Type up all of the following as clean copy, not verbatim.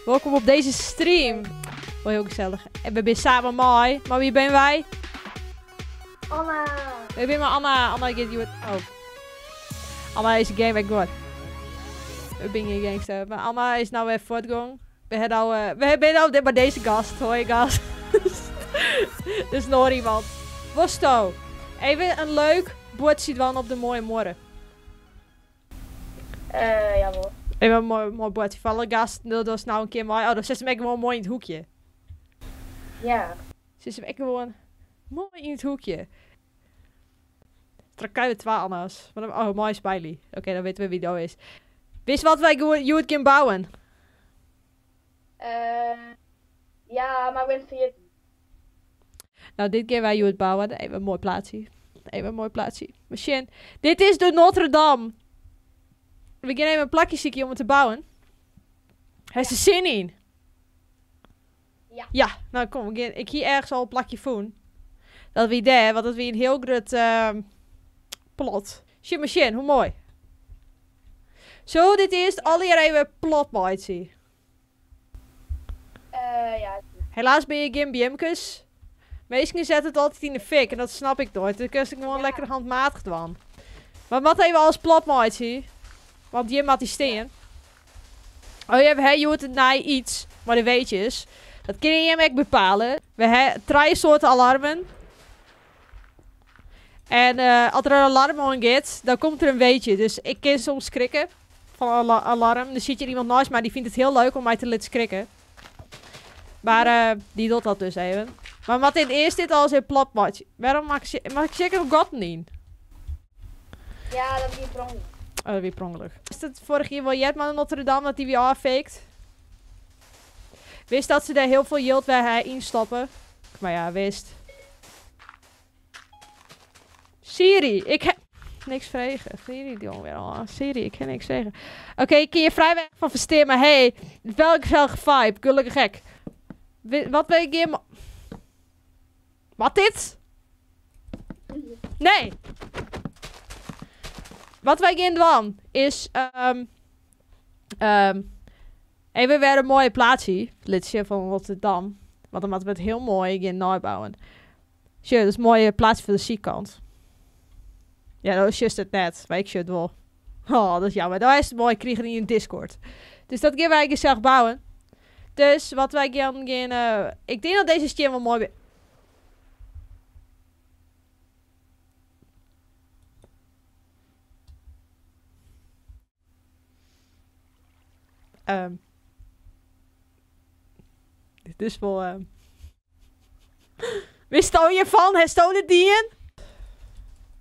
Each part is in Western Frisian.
Welkom op deze stream. Wel heel gezellig. En we zijn samen mooi. Maar wie ben wij? Anna. We zijn met Anna. Anna get you Oh. Anna is een game back god. We zijn geen gangster. Maar Anna is nou weer voortgang. We hebben nou, we hebben nou dit, maar deze gast. Hoi gast. Dus nog iemand. Wosto. Even een leuk bordje dan op de mooie morgen. Jawel. Even een mooi bordje. Voor alle gasten, dat was nou een keer mooi. Oh, dan zit hem echt gewoon mooi in het hoekje. Ja. Zit hem echt gewoon mooi in het hoekje. Trakkuilen 2 Anna's. Wat een, oh, mooi smiley. Oké, dan weten we wie dat is. Wist wat wij gewoon you het kunnen bouwen? Ja, maar ik ben 14. Nou, dit keer wij you het bouwen. Even een mooi plaatsje. Even een mooi plaatsje. Machine. Dit is de Notre Dame. We gaan even een plakje zieken om het te bouwen. Hij is er zin in. Ja. Ja, nou kom, we gaan, ik hier ergens al een plakje voen. Dat wie daar, want dat wie een heel groot plot. Shit machine, hoe mooi. Zo, dit is alle even plot maatje. Ja. Helaas ben je geen BM'kus. Meestal zet het altijd in de fik en dat snap ik nooit. Dan kun je gewoon lekker handmatig doen. Maar wat even als plat maatje. Want je maat die steen. Oh ja, we hebben het naar iets. Maar de weetjes. Dat kun je hem echt bepalen. We hebben 3 soorten alarmen. En als er een alarm on gaat, dan komt er een weetje. Dus ik kan soms schrikken van alarm. Dan zit hier iemand naast mij die vindt het heel leuk om mij te laten schrikken. Maar die doet dat dus even. Maar wat in eerst dit al zijn plat match. Waarom mag ik zeker een gat niet? Ja, dat is weer per ongeluk. Oh, dat is weer per ongeluk. Is het vorig jaar wel Jetman in Notre Dame dat die weer affaakt? Wist dat ze daar heel veel yield bij haar instappen? Maar ja, wist. Siri, ik heb niks vregen. Siri, die jongen weer al. Siri, ik kan niks zeggen. Oké, ik kan je vrij weinig van versteren, maar hey, welke gezellige vibe, gelukkig gek. Wat ben ik hier Wat dit? Nee. Wat wij gaan doen is even weer een mooie plaatsje. Lidje van Rotterdam. Want dan moeten we het heel mooi gaan nabouwen. Tje, dat is een mooie plaats voor de zijkant. Ja, dat is juist het net. Maar ik zit wel. Oh, dat is jammer. Daar is het mooi kriegen in Discord. Dus dat gaan wij gezellig bouwen. Dus wat wij gaan gaan ik denk dat deze skin wel mooi Dit is wel Wist al je van? Hij stolen dien?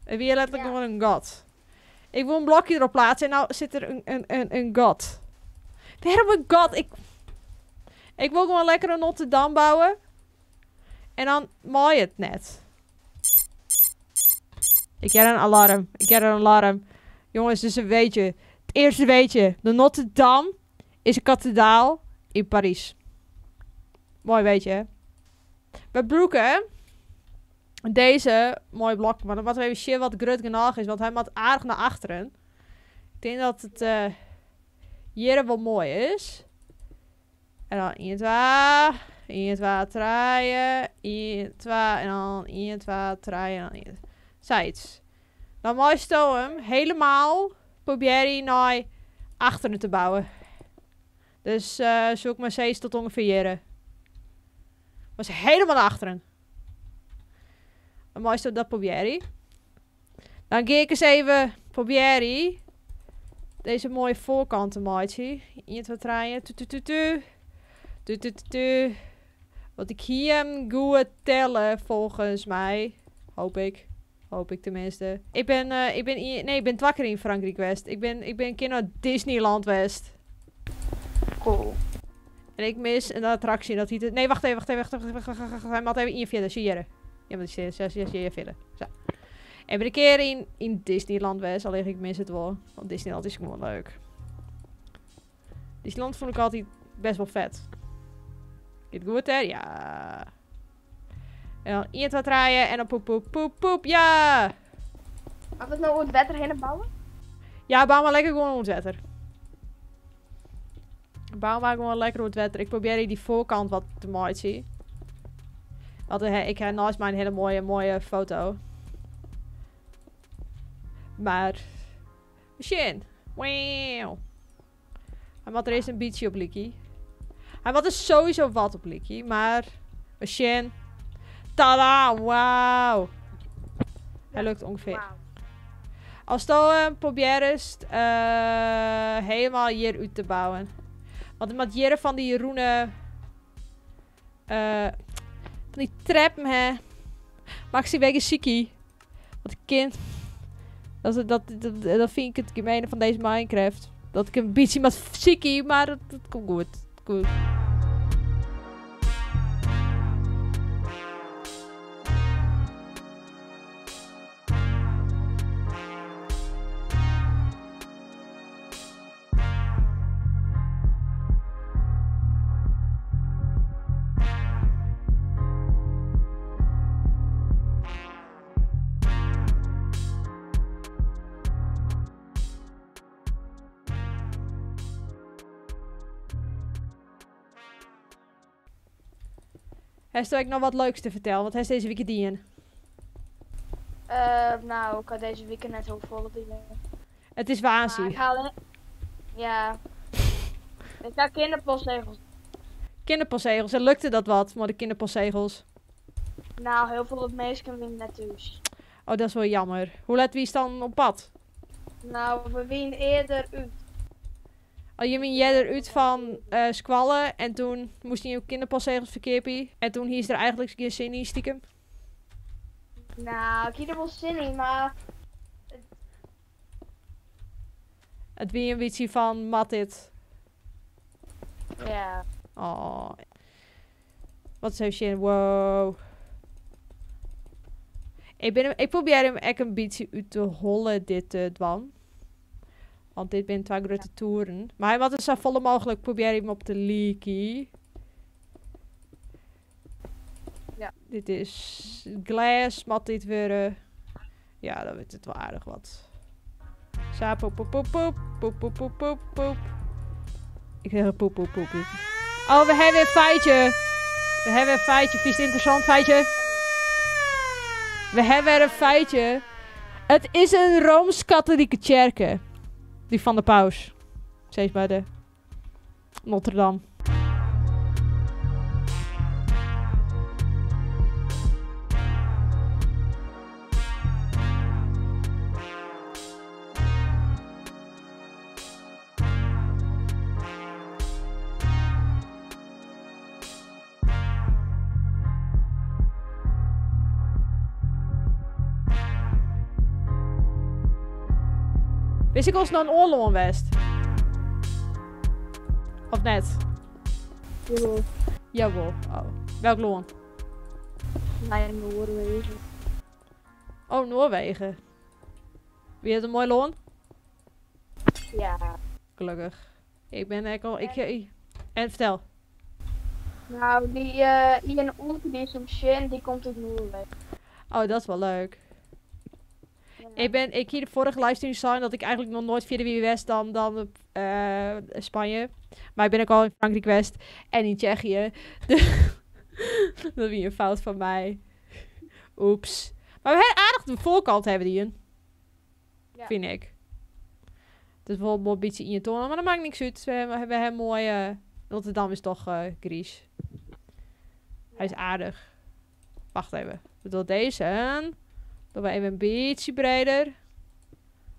En wie letterlijk Ja. gewoon een gat. Ik wil een blokje erop plaatsen en nou zit er een gat. Waarom een gat? Ik wil gewoon lekker een Notre Dame bouwen. En dan maai het net. Ik heb een alarm. Ik heb een alarm. Jongens, dus een weetje. Het eerste weetje. De Notre Dame is een kathedraal in Parijs. Mooi weetje, hè? We broeken deze mooie blok. Maar dan moeten we even shit wat grut genoeg is. Want hij moet aardig naar achteren. Ik denk dat het hier wel mooi is. En dan 1, 2. 1, 2, 3. 1, 2. En dan 1, 2, 3. En dan 1. Zoiets. Dan moest je hem helemaal proberen naar achteren te bouwen. Dus zoek maar steeds tot ongeveer hier. Was helemaal naar achteren. Dan moest je dat proberen. Dan ga ik eens even proberen deze mooie voorkant te maken. 1, 2, 3. Tu, tu, tu, tu. Tu, tu, tu, tu. Want ik hier hem goed tellen volgens mij. Hoop ik. Hoop ik tenminste. Ik ben ik ben i-, nee, ik ben wakker in Frankrijk West. Ik ben een keer naar Disneyland West. Cool. En ik mis een attractie. Dat heet het. Nee, wacht even, wacht even, wacht even, wacht even, wacht even, wacht even. Wacht even, in verder, zie je er. Ja, maar die is 6, 6, 6, verder. Zo. En ben een keer in Disneyland West. Alleen ik mis het wel. Want Disneyland is gewoon leuk. Disneyland vond ik altijd best wel vet. Gaat goed, hè? Ja. En dan 1, 2, 3 en dan poep, poep, poep, poep. Ja! Mag ik nou het water heen bouwen? Ja, bouw maar lekker gewoon het water. Bou maar gewoan lekker oer it wetter. Ik probearje dy foarkant wat te meitsjen. Want ik ha neist my in hiele moaie, moaie foto. Mar, sjen. Wow. Hy moat der earst in bytsje op lykje. Hy moat der sowieso wat op lykje, mar we sjen. Tada! Wauw! Hy lukt ûngefear. Wauw. Asto probearrest helemaal hjir út te bouwen. Want it moat hjir fan dy rûne, fan dy treppen hè. Maxi wegen Siki. Want ik kind. Dat, dat, dat, dat vind ik het gemene van deze Minecraft. Dat ik een beetje met Siki, maar dat komt goed. Goed. Hast ek noch wat leuks te fertellen? Wat hast dizze wike dien? Nou, ik ha dizze wike net hiel folle dien. It is woansdei. Maar ik ha ja. Ik ha kinderpostzegels. Kinderpostzegels. En lukte dat wat mei de kinderpostzegels? Nou, hiel folle minsken wiene net thús. Oh, dat is wol jammer. Hoe let wiest dan op pad? Nou, we wiene earder út. Oh, je wiene earder út fan skoalle en toen moasten jo kinderpostzegels ferkeapje. En toen hiest der eigenlik gjin sin yn stikem? Nou, ik hie der wol sin yn, mar It wie in bytsje fan, moat dit? Ja. Oh. Wat is even sjen, wow. Ik bin, ik probearje him ek in bytsje út de holle dit te dwaan. Want dit binne twa grutte toeren. Mar hy moat der sa folle mooglik probearje him op te lykje. Ja. Dit is glês, moat dit wurde. Ja, dan wurdt it wol aardich wat. Sa, poep, poep, poep, poep, poep, poep, poep, poep, poep. Ik zeg poep, poep, poep. Oh, we hebben een feitje. We hebben een feitje. Vies interessant feitje. We hebben een feitje. Het is een Rooms-Katholieke kerk. Die van de paus. Steeds bij de Notre Dame. Wist ik ons noch in oar lân west? Of net? Jawol. Jawol. Oh. Welk lân? Nei Noarwegen. Oh, Noarwegen. Wie it in moai lân? Ja. Gelokkich. Ik bin ek al. Ik, en fertel. Nou, dy ien omke dy is om sjen, dy komt út Noarwegen. Oh, dat is wol leuk. Ja. Ik hie de foarige livestream sein dat ik eigenlik noch noait fierder wie west dan Spanje. Mar ik bin ek al yn Frankryk west en yn Tsjechië. Dat wie in fout fan my. Oeps. Mar we hawwe aardich de foarkant hawwe dien. Ja. Fyn ik. It is wol in bytsje ientoanich, mar dat makket niks út. We hawwe in moaie. Rotterdam is toch griis. Hy is aardich. Wacht even. We dogge dizze. Dogge we even in bytsje breder.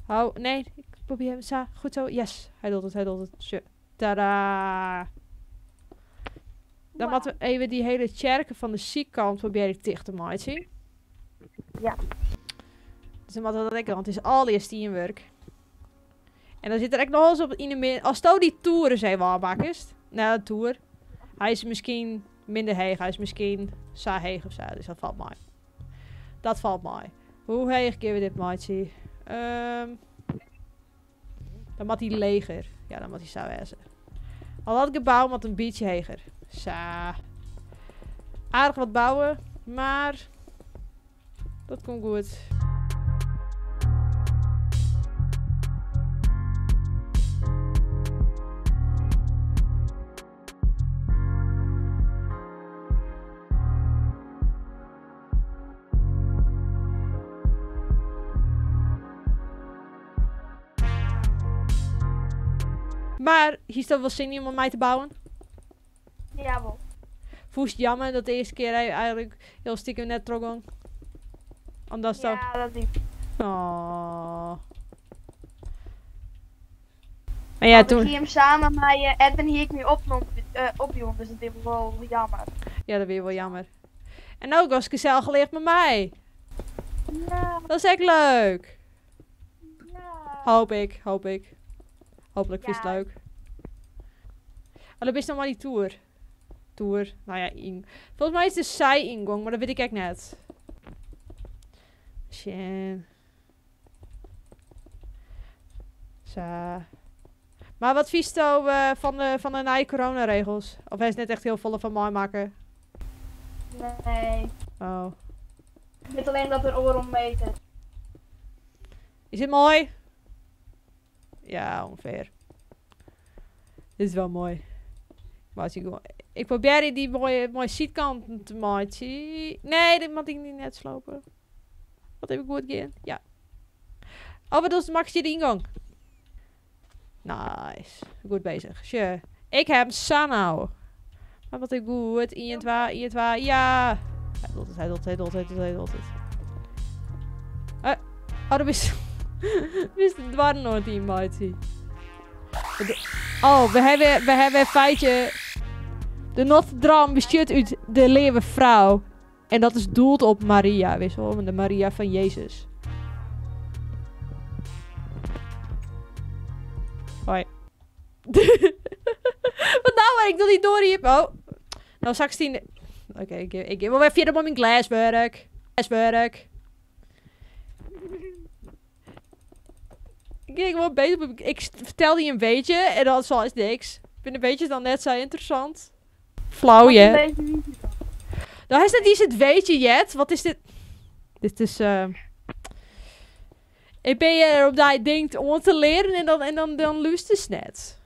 Oh, nee. Ik probearje him sa. Goed zo. Yes. Hy docht it, hy docht it. Sjoch. Tada! Dan moatte we even dy hiele tsjerke fan de sydkant probearje ticht te meitsjen. Ja. Dus dan moatte we dat ek, want it is allegear stienwurk. En dan sit der ek noch ris op yn de midden. Asto dy toer ris even ôfmakkest. Nou, de toer. Hy is miskien minder heech. Hy is miskien sa heech of sa. Dus dat falt mei. Dat falt mei. Hoe heech kinne we dit meitsjen? Dan moat hy leger. Ja, dan moat hy sa wêze. Al dat gebou moat in bytsje heger. Sa. Aardich wat bouwe, mar dat komt goed. Maar hiest der wol sin yn om mei my te bouwen? Jawol. Fûnst jammer dat de earste kear eigenlik hiel stikem net trochgong? Omdat Ja, dat wie. Oh. Maar ja, Want ik toen. hie him samen mei Edwin hie ik my opnommen, opjûn, dus dat wie wol jammer. Ja, dat wie wol jammer. En no giest gesellich leard mei my. Ja. Dat is ek leuk. Ja. Hoop ik, hoop ik. Hooplik fynst Ja. leuk. Oh, dan bist noch mei dy toer. Toer, nou ja, yn. Folgens my is it de sy-yngong, mar dat wit ik ek net. Sjen. Sa. Mar wat fynsto fan de nije coronaregels? Of hast net echt hiel folle fan meimakke? Nee. Oh. Ik wit allinnich dat der oardel meter. Is it moai? Ja, ûngefear. Dit is wol moai. Maar ik, ik probearje dy moaie, moaie sydkanten te meitsjen. Nee, dit moat ik net slope. Wat even goed gean. Ja. Oh, wat dochst? Makkest hjir de yngong? Nice. Goed bezich. Sjoch. Ik ha him sa no. Mar wat ik goed. 1, 2, 1, 2. Ja. Hy docht it, hy docht it, hy docht it, hy docht it. Oh, dat is, is de doarren oan it ynmeitsjen. Oh, we hawwe in feitje. De Notre Dame bestiet út de Leave Frou. En dat is doeld op Maria, wist wol, de Maria fan Jezus. Hoi. Wat nou? Ik doe die door hier. Oh. Nou, straks tien. Oké, ik gean wol wer fierder mei myn glêswurk. Glêswurk. Ik ging gewoon bezig met- Ik vertelde je een beetje en dan zal is niks. Ik vind de weetjes dan net zo interessant. Flauw, Wat je. een beetje wie dan? Nou, is dat iets het weetje, Jet? Wat is dit? Dit is. Ik ben je op dat ding om te leren en dan lust het net.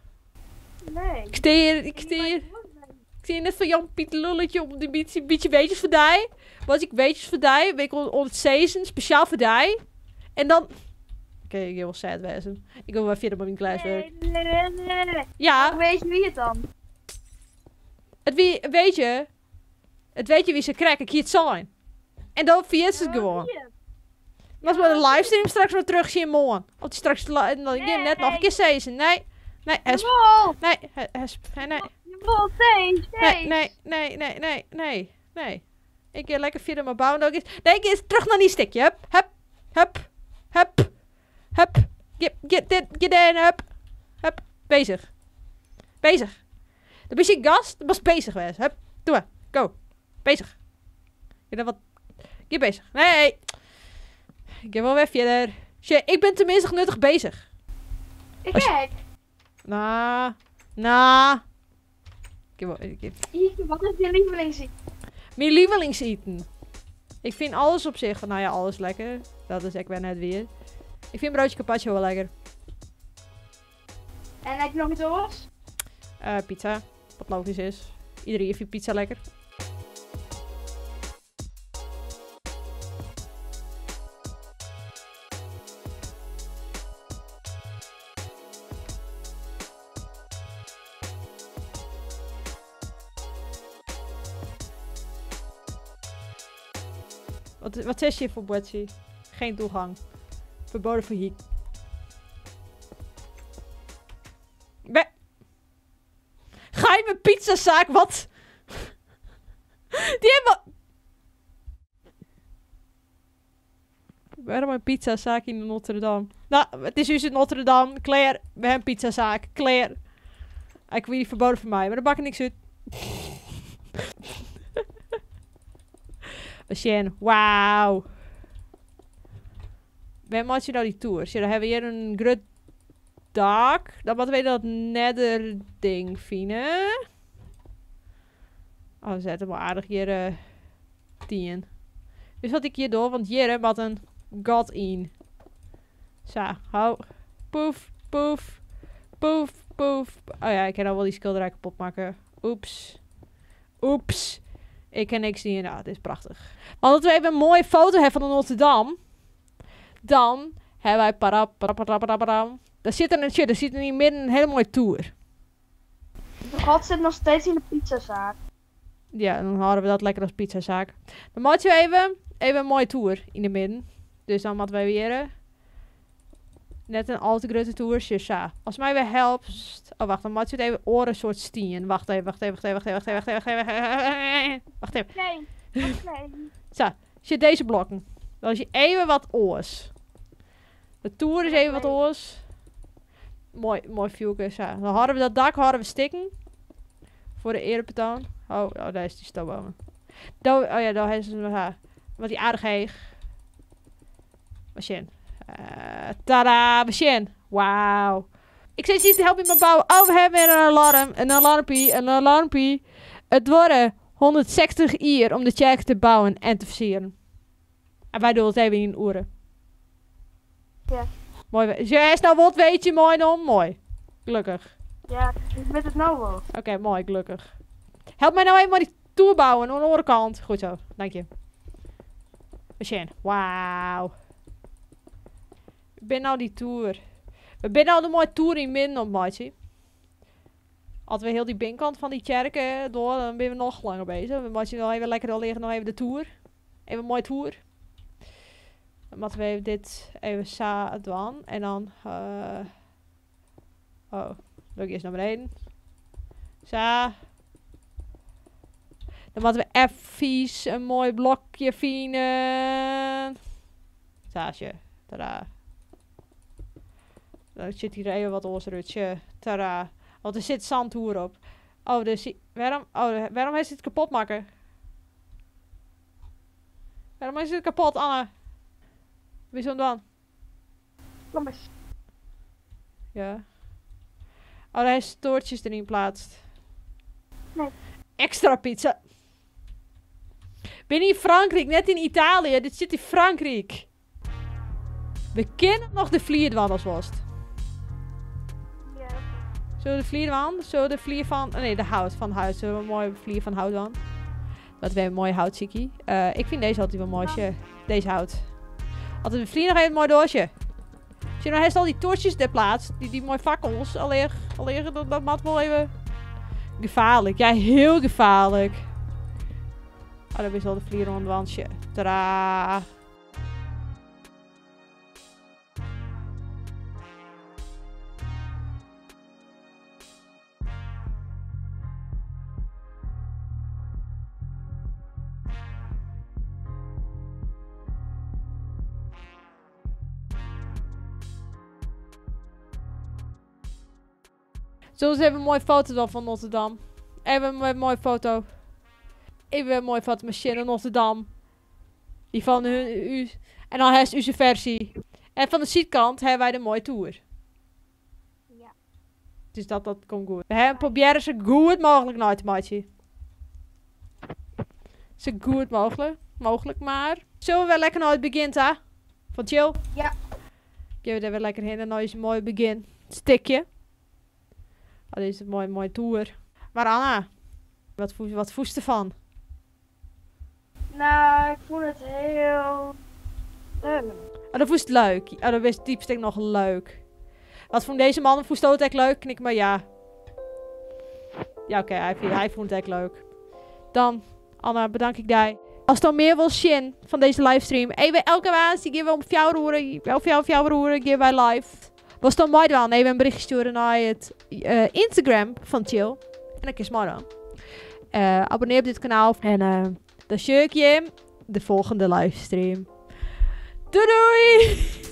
Nee. Ik sta hier net van Jan Piet Lulletje om die beetje weetjes voor die. Wat ik weetjes voor die, ben ik on het season, speciaal voor die. En dan... Oké, ik wil sad wezen. Ik wil wel verder met mijn glaswerk. Nee, nee, nee, nee, nee. Ja. Weet je wie het dan? Het wie, weet je... Het weet je wie ze krijgen, ik hier het zijn. En dan viert ze het Ja, gewoon. wie het? Maar als we de livestream straks weer terug zien morgen. Of die straks en dan Nee. net nog een keer season. Nee. Nee, hesp. Jawel. Nee, hesp. Nee, nee. Jawel, steeds, Nee, steeds. nee, nee, nee, nee, nee, nee. Ik ga lekker verder mijn bouwen. Ook eens. Nee, ik ga terug naar die stikje. Hup, hup, hup, hup, hup. Get, get, dit, get in, hup. Hup, bezig. Bezig. Dan ben je gast, dan was bezig geweest. Hup, doe maar. Go. Bezig. Ik wat. Get bezig. Nee. Ik ga wel weer verder. Shit, ik ben tenminste nuttig bezig. Ik Als je- kijk. Na, na. Ik heb wel, ik heb... Ieke, wat is je lievelingseten? Mijn lievelingseten. Ik vind alles op zich, nou ja, alles lekker. Dat is ik ben net weer. Ik vind broodje carpaccio wel lekker. En heb je nog iets anders? Pizza, wat logisch is. Iedereen vindt pizza lekker. Wat is je voor Betsy? Geen toegang. Verboden voor hier. Ga je mijn pizzazaak? Wat? Die hebben... Waarom een pizzazaak in Rotterdam? Nou, het is dus in Rotterdam. Claire, we hebben een pizzazaak. Claire. Ik weet niet verboden voor mij, maar dat maakt niks uit. Sjen, wauw. Waar maak je nou die tour? Zie, dan hebben we hier een groot dak. Dan moeten we dat nether ding vinden. Oh, we zetten wel aardig hier 10. Dus wat ik hier door, want hier hebben we een gat in. Zo, hou. Poef, poef, poef, poef. Oh ja, ik kan al wel die schilderij kapot maken. Oeps. Oeps. Ik kan niks zien. Nou, het is prachtig. Want als we even een mooie foto hebben van de Notre Dame, dan hebben wij para, para, para, para, para, Daar sit in, sjoch, der sit yn 'e midden in hiele moaie toer. De god zit nog steeds in de pizzazaak. Ja, dan hâlde we dat lekker as pizzasaak. Dan meitsje we even in moaie toer yn de midden. Dus dan moatte we even hjirre. Net in al te grutte toer, sjoch sa. As my wer helpst. Oh, wacht, dan meitsje we it even oare soart stien. Wacht even, wacht even, wacht even, wacht even, wacht even, wacht even, wacht even. Nee, nee. Sa, sjoch dizze blokken. Dan is even wat oars. De toer is even wat oars. Moai, moai fjoerke, sa. Dan hâlde we dat dak hâlde we stikken. Foar de earepetoan. Oh, dêr is dy stobomen. Do, oh ja, daar is het ha. Want die aardich heech. Machine. Tada, machine. Wauw. Ik zeg, ziet, help me maar bouwen. Oh, we hebben weer een alarm. Een alarmpie, een alarmpie. Het worden 160 uur om de kerk te bouwen en te versieren. En wij doen het even in uren. Ja. Mooi. Ja, is nou wat weet je mooi dan? Mooi. Gelukkig. Ja, ik weet het nou wel. Oké, mooi, gelukkig. Help mij nou even maar die toer bouwen aan de andere kant. Goed zo, dank je. Machine. Wauw. Ik ben nou die toer. We zijn nou de mooie toer in midden op, maatje. Als we heel die binnenkant van die kerk door, dan ben we nog langer bezig. We moeten nog even lekker liggen, nog even de toer. Even een mooie toer. Dan moeten we even dit even sa doen. En dan... oh, doe ik eerst naar beneden. Sa. Dan moeten we even een mooi blokje vinden. Saasje. Tada. Dan zit hier even wat oorrutje. Tada. Want er zit zandhoer op. Oh, dus waarom, oh, waarom heeft het kapot maken? Waarom is het kapot, Anne? Wie is dan? Kom eens. Ja. Oh, hij heeft toortjes erin geplaatst. Nee. Extra pizza. Ben in Frankrijk, net in Italië. Dit zit in Frankrijk. We kennen nog de vlierwan als was het. Ja. Zullen we de vlierwan? Zullen we de vlier van... Oh nee, de hout van hout. Zullen we een mooie vlier van hout dan? Dat weer een mooi houtziekie. Ik vind deze altijd wel mooi. Tje. Deze hout. Altijd de vlier nog even een mooi doosje. Als je nou heeft al die toortjes ter plaats. Die mooie fakkels. Allee, allee, dat moet wel even... Gevaarlijk. Ja, heel gevaarlijk. Oh, daar is al de vlier rond het wandje. Tadaa. Zullen we eens even een mooie foto dan van Rotterdam? Even een mooie foto. Even een mooie foto machine in Rotterdam. Die van hun, u. En dan heeft u zijn versie. En van de zijkant hebben wij de mooie tour. Ja. Dus dat komt goed. We hebben proberen zo goed mogelijk nooit te maken. Zo goed mogelijk. Mogelijk maar. Zullen we wel lekker naar het begin, hè? Van chill? Ja. Gaan we daar weer lekker heen en nou is een mooi begin. Stikje. Oh, dit is een mooie tour. Maar Anna, wat voest ervan? Nou, ik vond het heel leuk. Oh, dat voest leuk. Oh, dat is diepstek nog leuk. Wat vond deze man? Voest het echt leuk? Knik maar ja. Ja, oké, hij vond het echt leuk. Dan, Anna, bedank ik jij. Als dan meer wil zien van deze livestream. Even elke maand, die geven we om 4 uur, of 4 uur, geven wij live. Was dan mooi dan? Even een berichtje sturen naar het Instagram van Chill. En dan kies maar dan. Abonneer op dit kanaal. En dan zie ik je de volgende livestream. Doei doei!